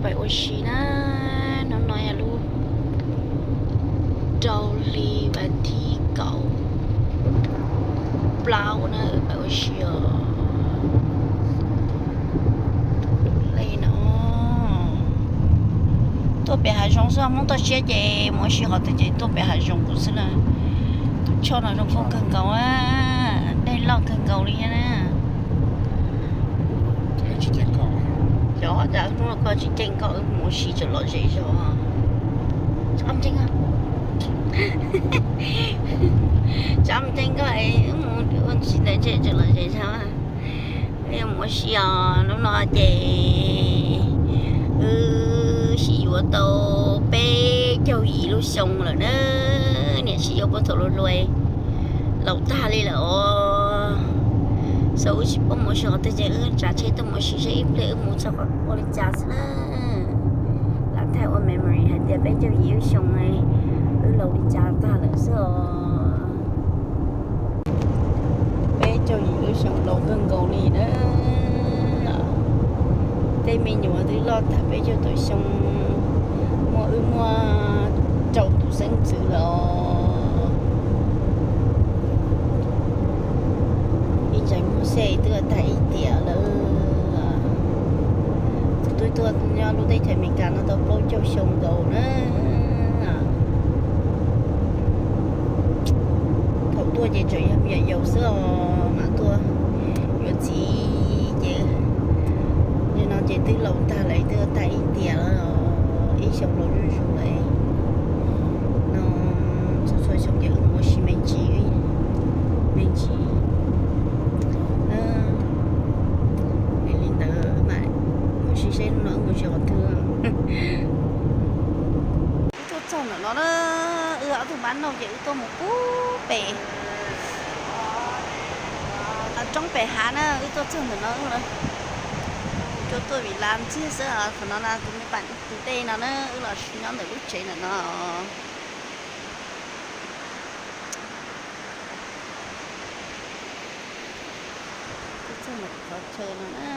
ໄປໂອຊິນະ ນ້ອງນ້ອຍອະລູ ເກົາຫຼີວັນທີເກົ້າ ບລາວນະ ໄປໂອຊິເລີຍເນາະ. ຕົວໄປຫາຊົງຊອມ ມົງຕົວເຊຍເຈ ມົງຊິຂໍຕົວເຈ ຕົວໄປຫາຊົງກູຊິລະ ຕົວຊອນນະ ຊົງໂຄເຄິ່ງເກົ່າອະ ໄດ້ລອກເຄິ່ງເກົ່າລີນະ. ຈະເຈັງເກາະ ຈະ ຈະ ກໍຈະເຈັງເກາະ ໝູຊີຈະຫຼອດເຈຈະ ຈຳເຈັງອະ ຈຳເຈັງກໍໄອ້ໝູ ມັນຊິໄດ້ເຈຈະຫຼອດເຈຈະ ເອີ ໝູຊີອະ ນ້ອງນ້ອຍເຈ ເອີ ຊິຢູ່ໂຕເປເຈົ້າອີລູກຊົງລະເນີ ເນຍ ຊິຢູ່ບໍ່ໂຕລວຍ ເຫຼົ່າຕາລີລະ ໂອ ສາວຊິບໍ່ໝູຊິເຂົ້າເຕີເຈ ເອີ ຈາເຊໂຕໝູຊິເຊອີເປ ເອີ ໝູຊາວກໍບໍລິຈາສະເລີ ລາໄທໂອເມໂມຣີ ຫາເຕີເປເຈົ້າອີລູກຊົງໄງ ເອີ ເຫຼົ່າລິຈາຕາເລີເຊ ເປເຈົ້າອີລູກຊົງໂລເບິ່ງເກົາຫຼີເດີ ເຕມີຢູ່ວ່າຕື່ລອດ ຖ້າເປເຈົ້າໂຕຊົງ ມົວອຶມົວເຈົ້າຕູເຊັງຈື່ລອ ອີໃຈມູເຊເຕືອຕາອີເຕຍເລີ ຕຸ້ຍຕົວຍອດລູກໄດ້ໄທເມການອາໂຕໂປເຈົ້າຊົງໂຕເນີ ເທົ່າຕົວເຈເຈີຍາເມຍເຍົາເສືອມາຕົວ ຍວນຊີເຈ ຍວນນອນເຈຕື້ເຫຼົ່າຕາໄລເຕີຕາອີເຕຍເນາະ ອີຊອງໂລຍຊູເລີຍເນາະ ຊ່ວຍຊົງເຈ ໂມຊິເມັນຈີ ເມັນຈີ ເອີ ເມລິນເຕີມາ ໂມຊິເຊັນເນາະ ໂມຊິເອົາເທື່ອ ໂຕເຈົ້າໜ້ອຍເນາະ ເອີ ເອົາໂຕບ້ານເນາະ ເອີ ໂຕໝູປູເປ ອາຈົ່ງໄປຫານະ ເອີ ໂຕເຈົ້າໜ້ອຍເນາະ ເອີ ໂຕຕົວວິລານເຊເຊອ ຂະໜາດນັ້ນ ໂຕມີປານໂຕເຕນະ ເອີ ລະຊິຍອມໄດ້ລູກເຈນະເນາະ ໂຕເຈົ້າໜ້ອຍເຂົາເຊີນະ ເອີ.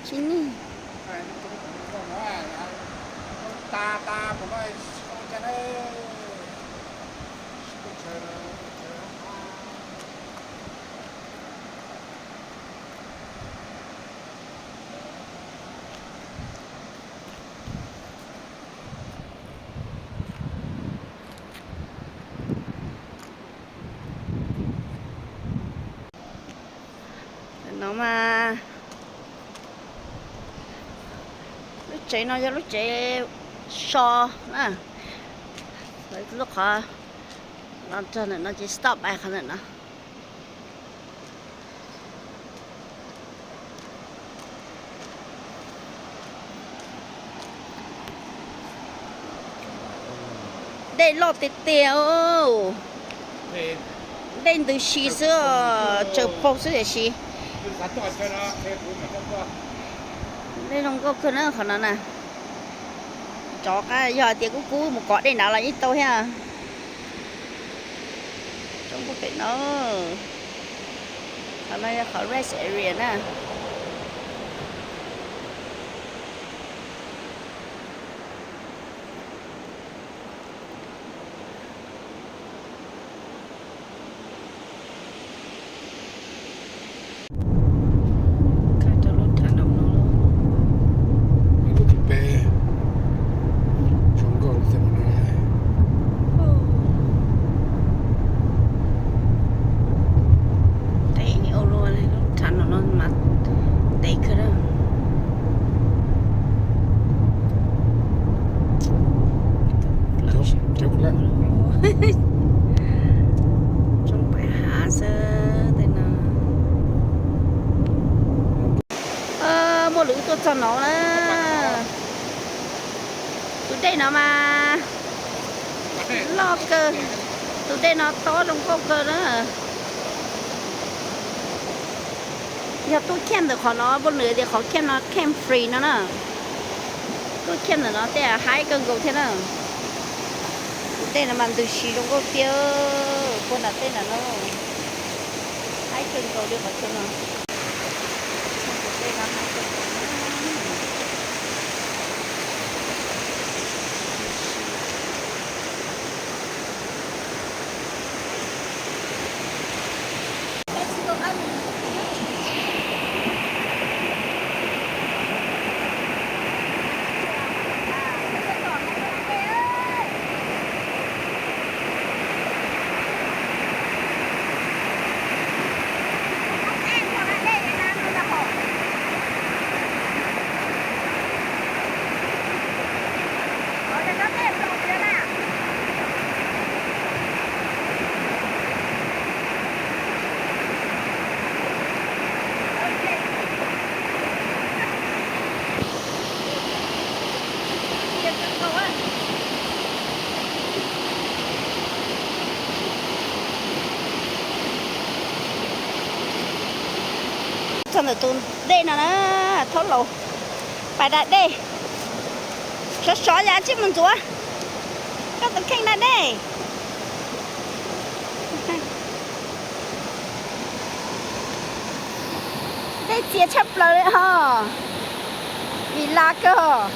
ທີ່ນີ້ ເນາະມາ ລູກເຈເນາະ ຢ່າລູກເຈຊໍນະ ລູກຂໍລອງເຈົ້າໜ້ອຍເນາະ ຈະສະຕັອບບາຍຂະໜາດເນາະ. ໄດ້ລອດເຕຍໆ ໄດ້ດືຊີເສື້ອ ເຈີໂພກເສື້ອເດຊີ ໄດ້ລົງກໍຄືນເອີ ຂະໜາດນັ້ນ ຈອກອະ ຢໍເຕຍກູກູ ໝູເກາະໄດ້ໜາລະອີໂຕເຮຍ. ຕົງບໍ່ເປັນເນາະ ອັນນັ້ນເຂົາ rest area ນະ. ຂ້າຈະລົດຖານອອກເນາະ ລົດແປ ຊົງກໍເຕັມເລີຍ ໂອ້ ໄດ້ໂອໂລເລີຍ ລົດຖານອອກເນາະ ມາໄດ້ຄືເດີ ຈົບ ຈົບແລ້ວ ຈົ່ງໄປຫາເຊີເຕີນະ. ເອີ ບໍ່ຫຼືຕົວຈະໜອງນະ ຕູເດເນາະມາ ລອກເກີ ຕູເດເນາະ ໂຕລົງໂກເກີນະ ຢ່າຕູ້ແຄມເດີຂໍເນາະ ບໍ່ເຫຼືອເດຂໍແຄມເນາະ ແຄມຟຣີເນາະນະ ຕູ້ແຄມເນາະ ແຕ່ໄຮເກີນໂກເທນເນີ ຕູ້ Tết năm ăn từ xì rong gốc tiêu, cô đặt Tết là nó hai chân cầu đi khỏi chân nó. Trong đó tụi đê nó nè, thốt lầu. Phải đặt đê. Xóa xóa giá chứ mình chúa. Các tụi khen đặt đê. Đê chia chắp lầu đấy hả? Vì là cơ hả?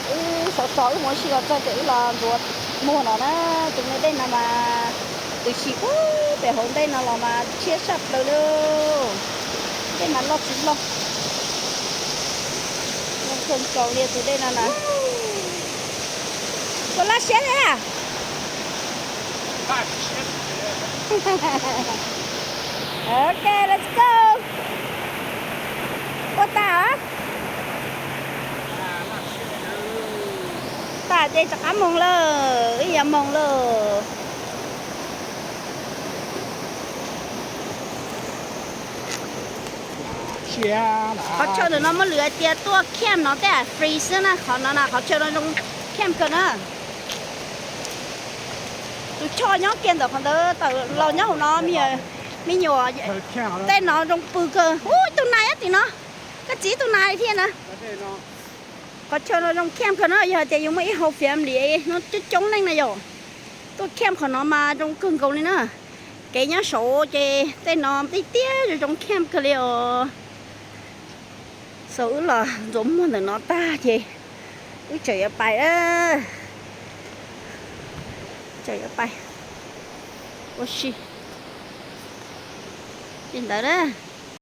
Ư, sọ sọ ư, mối si gọt cho để ư lo ruột mua nó đó, chúng nó đây nó mà từ xì ư, để hốn đây nó lo mà chia sắp đầu đâu. Đây mà lo xí lo. Không cầu liệt từ đây nó nè. Có lá xé đấy à? Ô kê, let's go. Ua ta hả? Ta dê chả cá mông lơ, ý ya mông lơ. Khó cho tụi nó mới lửa tia tua kem nó té freeze nữa nè, khó nó nè, khó cho nó trong kem cơ nè. Tụi cho nhó kiên tao còn tớ tao lo nhó nó mi mi nhùa. Tết nó rong pư cơ. Ui, tụi này á thì nó. Cái chỉ tụi này thì nè. Có cho nó rong kem cơ nó giờ thì dùng mấy hộp phiếm đi nó chút chống lên này rồi. Tụi kem của nó mà rong cưng cầu lên nè. Cái nhá số chê Tết nó tí tía rồi rong kem cơ liều. Số ứ là giống mua để nó ta chê. Ứ trời ơi, bay á. Trời ơi, bay. Ô, xì. Nhìn tới đó.